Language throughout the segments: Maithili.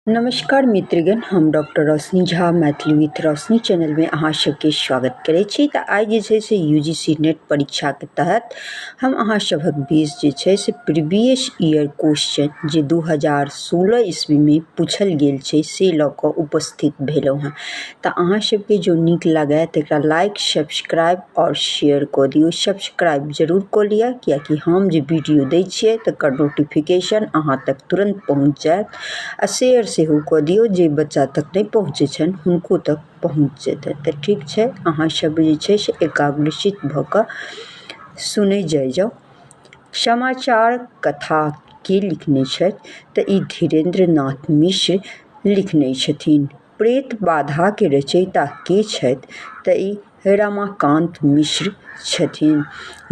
नमस्कार मित्रगण, हम डॉक्टर रोशनी झा मैथिली विथ रोशनी चैनलमे अहाँ सबके स्वागत करै छी। तऽ आइ जे छै से UGC net परीक्षाके तहत हम अहाँ सभक बीच जे छै से प्रीवियस ईयर क्वेश्चन जे 2016 ईस्वीमे पूछल गेल छै से लऽ कऽ उपस्थित भेलहुँ हेँ। तऽ अहाँ सबके जो नीक लागए तऽ एकरा लाइक, सब्सक्राइब आओर शेयर कऽ दियौ। सब्सक्राइब जरूर कऽ लिअ, कियाकि हम जे वीडियो दै छियै तकर नोटिफिकेशन अहाँ तक तुरन्त पहुँच जायत, आ शेयर सेहो कऽ दियौ, जे बच्चा तक नहि पहुँचै छनि हुनको तक पहुँच जेतनि। तऽ ठीक छै, अहाँ सब जे छै से एकाग्रचित भऽ कऽ सुनै जाइ जाउ। समाचार कथा के लिखने छथि? तऽ ई धीरेन्द्र नाथ मिश्र लिखने छथिन। प्रेत बाधाके रचयिता के छथि? तऽ ई रमाकान्त मिश्र छथिन।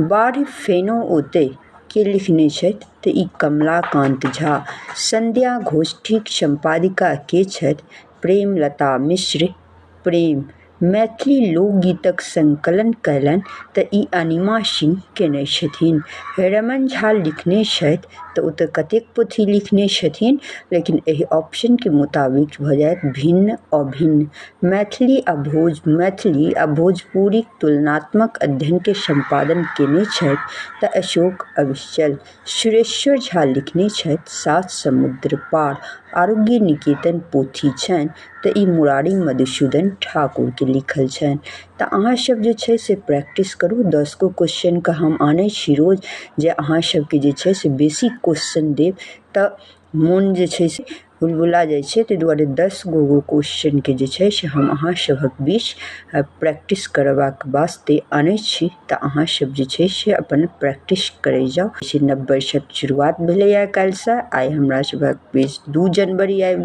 बाढ़ि फेनो औतै के लिखने छथि? तऽ ई कमलाकान्त झा। संध्या गोष्ठीक सम्पादिका के छथि? प्रेमलता मिश्र प्रेम। मैथिली लोकगीतक संकलन कयलनि? तऽ ई अनिमा सिंह कयने छथिन। रमण झा लिखने छथि तऽ ओ तऽ कतेक पोथी लिखने छथिन, लेकिन एहि ऑप्शनके मुताबिक भऽ जायत भिन्न अभिन्न। मैथिली आ भोजपुरीक तुलनात्मक अध्ययनके सम्पादन कयने छथि? तऽ अशोक अविचल। सुरेश्वर झा लिखने छथि सात समुद्र पार। आरोग्य निकेतन पोथी छनि तऽ ई मुरारी मधुसूदन ठाकुरके लिखल छनि। तऽ अहाँ सब जे छै से प्रैक्टिस करू। 10 गो क्वेश्चनके हम आनै छी रोज, जे अहाँ सबके जे छै से बेसी क्वेश्चन देब तऽ मोन जे छै से हुलबुला जाइ छै, ताहि दुआरे 10 गो गो क्वेश्चनके जे छै से हम अहाँ सभक बीच प्रैक्टिस करबाक वास्ते आनै छी। तऽ अहाँ सब जे छै से अपन प्रैक्टिस करै जाउ। नव वर्षक शुरुआत भेलैए काल्हिसँ। आइ हमरा सभक बीच 2 जनवरी आबि गेल।